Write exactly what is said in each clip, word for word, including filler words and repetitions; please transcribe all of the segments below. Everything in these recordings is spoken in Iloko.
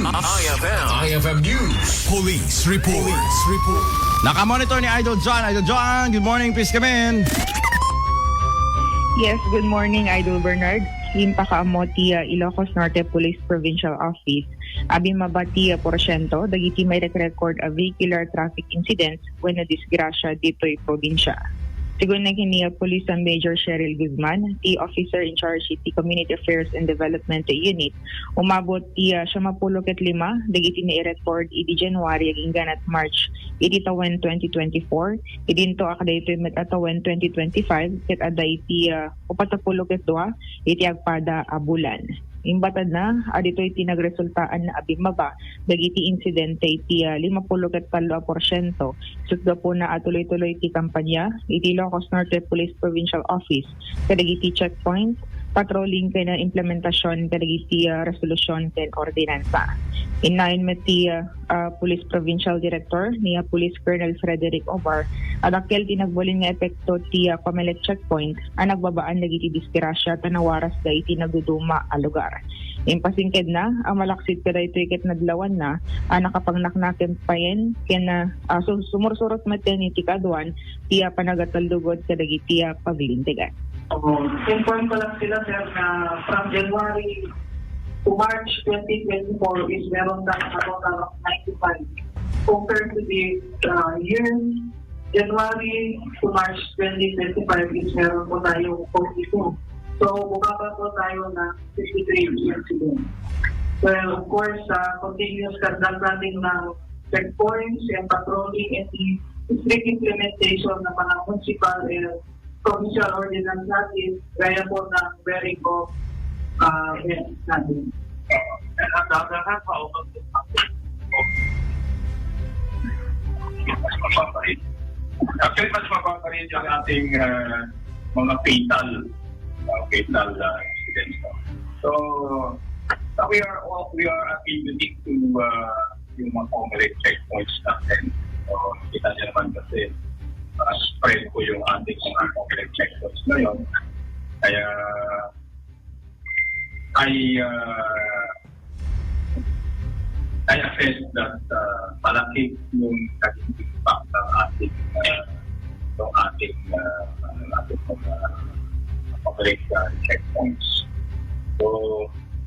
I F M. I F M News. Police Report. Police Report. Nakamonitor ni Idol John. Idol John, good morning. Please come in. Yes, good morning, Idol Bernard. Impakaammo ti uh, Ilocos Norte Police Provincial Office. Abi mabati uh, porsyento, dagiti may record a vehicular traffic incidents wenno disgrasya ditoy probinsya. Sigun na kini uh, Police Major Cheryl Guzman, ti officer in charge iti Community Affairs and Development Unit, umabot ti uh, siyapulo ket lima dagiti nairecord idi January agingganat March iti tawen twenty twenty-four, idinto a kadaytoy met a tawen twenty twenty-five ket adda iti uh, upat a pulo ket dua iti agpada a bulan. Imbatadna, aditoy ti nagresultaan a bimmaba dagiti insidente iti ah, lima pulo ket tallo a porsyento, isut gapuna a tuloy-tuloy ti kampanya iti Ilocos Norte Police Provincial Office kadagiti checkpoint, patrolling ken implementasion kadagiti ah, resolusyon ken ordinansa. Innayon met ti ah, ah, Police Provincial Director ni ah, Police Colonel Frederick Obar, a dakkel ti nagbalin nga epekto ti ah, Comelec checkpoint a nagbabaan dagiti disgrasya ta nawarasda iti nagduduma a lugar. Impasingkedna a malaksid kadaytoy ket nadlawanna a nakapangnaknakem payen ken ah, ah, su- sumursurot metten iti kaaduan ti ah, panagatallugod kadagiti ah, paglintegan. So, inform ko lang sila, sir, na from January to March twenty twenty-four is meron tayong a total of ninety-five. Compared to the uh, year, January to March twenty twenty-five is meron po tayong forty-two. So, bumaba po tayo ng fifty-three incidents. Well, of course, uh, continuous conduct natin ng checkpoints and patrolling and the strict implementation ng mga municipal and provincial ordinance natin, gaya po ng wearing of uh, vest natin. Actually, mas mababa rin yung ating uh, mga fatal, uh, fatal uh, incidents. So, uh, we are all, we are attributing to uh, yung mga Comelec checkpoints natin. So, kita niyo naman kasi uh, spread po yung ating mga Comelec checkpoints ngayon. Kaya I uh, I assess that uh, malaki yung naging impact ng ating uh, ng ating uh, ng ating mga Comelec uh, checkpoints. So,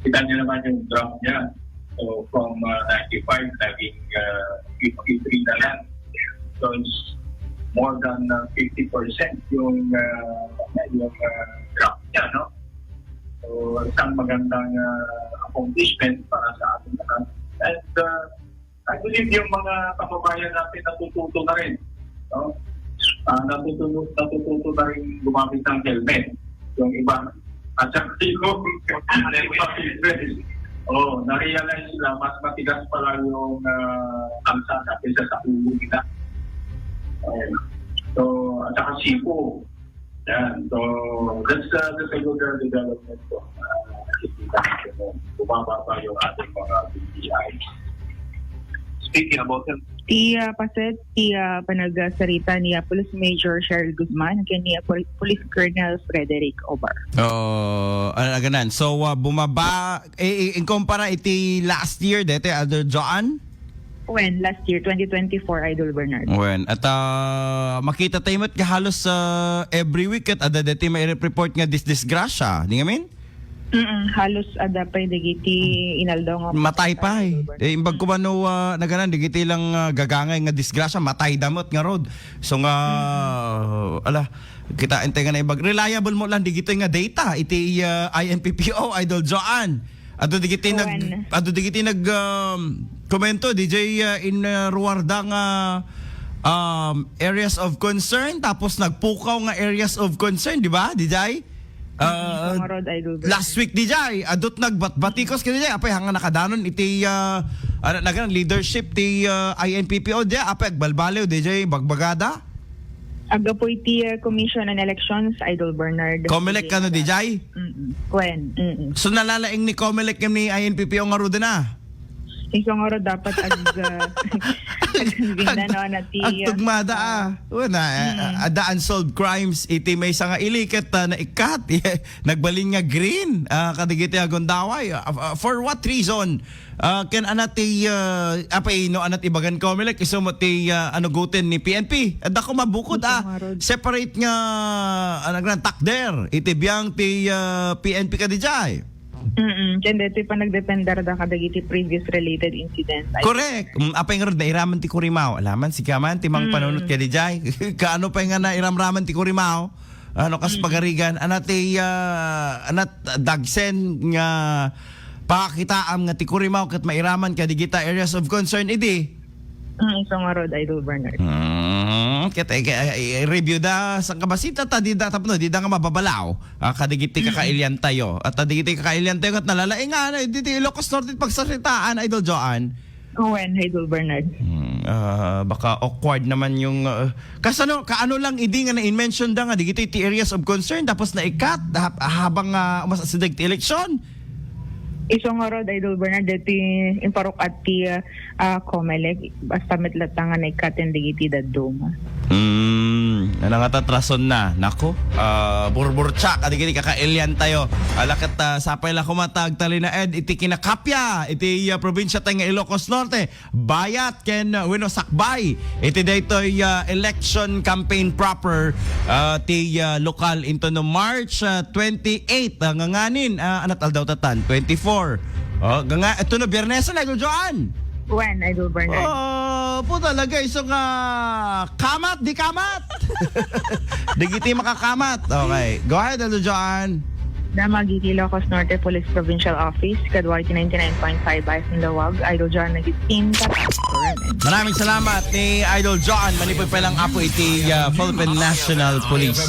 kita niyo naman yung drop niya. So, from uh, ninety-five, naging uh, fifty-three na lang. So, it's more than uh, fifty percent yung uh, yung uh, drop niya, no? So, isang magandang uh, accomplishment para sa ating lahat. And uh, I believe yung mga kababayan natin natututo na rin. No? Uh, natututo, natututo na rin gumamit ng helmet. Yung iba, at saka yung oh, na-realize nila, mas matigas pala yung uh, kalsada kaysa sa ulo nila. Okay. So, at saka sipo. Yan. So, that's, uh, that's a good uh, development po. Uh, nakikita natin na bumaba pa yung ating mga B P I. Speaking about health, Ti uh, paset, ti uh, panagsarita ni uh, Police Major Cheryl Guzman ken ni uh, Pol- Police Colonel Frederick Obar. Oh, ano aganan? So, uh, bumaba, eh, eh, in kumpara iti last year, dete, Idol Joan? When? Last year, twenty twenty-four, Idol Bernard. When? At uh, makita tayo met nga halos uh, every week ket adda deti may report nga disdisgrasya. Di ngamin? Mm, halos adda pay dagiti inaldaw nga Matay pa eh. Eh, imbag ko man no, uh, naganan, digiti lang uh, gagangay nga disgrasya, matay damot nga road. So nga, uh, ala, kita ente nga na imbag. Reliable mo lang digiti nga data, iti uh, I N P P O, Idol Joan. Adu digiti nag, Kuwan. Adu digiti nag, um, komento, D J uh, in uh, Ruarda nga um, areas of concern, tapos nagpukaw nga areas of concern, di ba, D J? Uh, Isong nga road, Idol Bernard. Last week, D J, adut nagbatbatikos ka, D J. Apay, hanga nakadanon iti, uh, ano, nagan, leadership ti uh, I N P P O, D J. Apay, agbalbaliw, D J, bagbagada. Agapoy ti uh, Commission on Elections, Idol Bernard. Comelec kano, D J? Mm-mm. Kwen, mm-mm. So, nalalaing ni Comelec ni I N P P O nga ruda na? Isong nga road dapat ag... uh, Agtugmada, ah. Wen, ah, ah, adda unsolved crimes iti maysa nga ili ket, ah, naikkat. Nagbalin nga green, ah, kadagiti agundaway. Ah, ah, for what reason? Ah, ken anat ti, ah, apay no anat ibagan ko, Melek, isu met ti, ah, anugoten ni P N P. Adda ko mabukod, ah, separate nga, ah, nagran takder iti biang ti, ah, P N P kadi jay. Mm, ken daytoy pa nagdepender da kadagiti previous related incident. Correct. Mm, apay ngarud, nairaman ti Kurimaw. Alaman, sika man, ti mangpanunot kadi jay. Kaano pay nga nairamraman ti Kurimaw? Ano, kas pagarigan, anat ti, ah, anat dagsen nga pakakitaam nga ti Kurimaw ket mairaman kadigita areas of concern idi? Mm, isu ngarud, Idol Bernard. Mm, ket, eh, eh, eh, review da, saan ka ba? Sita ta, di da, tapno, di da nga mababalaw. Ah, kadigiti kakailian tayo. At kadigiti kakailian tayo, ket nalalaing nga, ano, di, di Ilocos Norte pagsaritaan, Idol Joan. Wen, Idol Bernard. Hmm, ah, baka awkward naman yung, ah, kasano, kaano lang idi nga na-mention da nga, digiti ti areas of concern, tapos naikkat, hab-, habang, ah, umas-, asideg ti eleksyon. Isu ngarud, Idol Bernard, deti imparuk-at ti, ah, Comelec, basta met latta nga naikkaten dagiti dadduma. Hmm, ano nga ta, rason na? Nako, ah, burburtsa, kadigiti kakailian tayo. Ala ket, ah, sapay la koma ta agtalinaed iti kinakapia, iti, ah, probinsya tayo nga Ilocos Norte. Bayat ken, uh, wenno sakbay iti daytoy, uh, election campaign proper, uh, ti, uh, lokal intono March, uh, twenty-eight, uh, nganganin, uh, anat aldaw tatan, twenty-four. Oh, nga, ito no, Biyernes na, Idol Joan. Wen, Idol Bernard. Oh, puta, lagay, so nga, kamat, di kamat. Dagiti makakamat. Okay. Go ahead, Idol Joan. Damag iti Ilocos Norte Police Provincial Office, kadua iti ninety-nine point five Ice and Lawag, Idol John Nagitkin, Tatas. Maraming salamat ni Idol John. Manipod pa lang apo iti, uh, Philippine National Police.